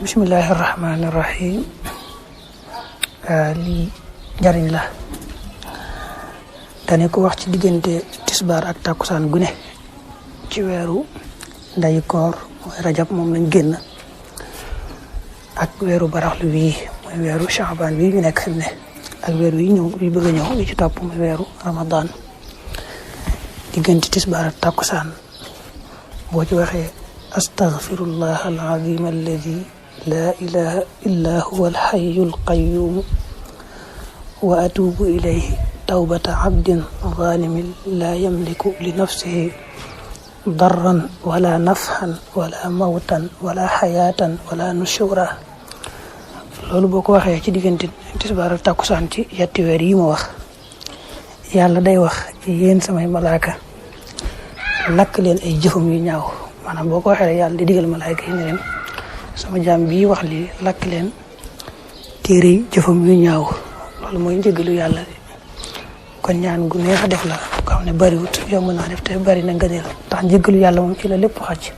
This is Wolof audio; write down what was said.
bismillahi rahmaani rahim. Lii njariñ la dane ko wax ci diggante tisbaar ak takkusaan gune ci weeru ndayi koor mooy rajab moom lañ génn ak weeru baraxlu wii mooy weeru Shaabaan wii ñu nekk fi mu ne ak weeru yi ñëw yi bëgg a ñëw yi ci topp mooy weeru Ramadan. diggante tisbaar ak takkusaan boo ci waxee astaghfirullah al-azim alladi la ilaha illa huwa al-hayyu al-qayyum wa atubu ilayhi tawbata abdin zalimin la yamliku li nafsihi darran wala nafhan wala mawtan wala hayatan wala nushura. loolu boo ko waxee ci diggante tisbaar ak takkusaan ci yetti weer yi ma wax, yàlla day wax yéen samay malaaka lakk leen ay jëfam yu ñaaw. maanaam boo ko waxee rek yàlla di digal malaaka yi ne leen sama jaam bii wax lii lakk leen téere yi jëfam yu ñaaw. loolu mooy njëgalu yàlla. kon ñaan gu neex a def la ko xam ne bariwut yomb naa def te bari na ngëneel ndax njëgalu yàlla moom ci la lépp xaj.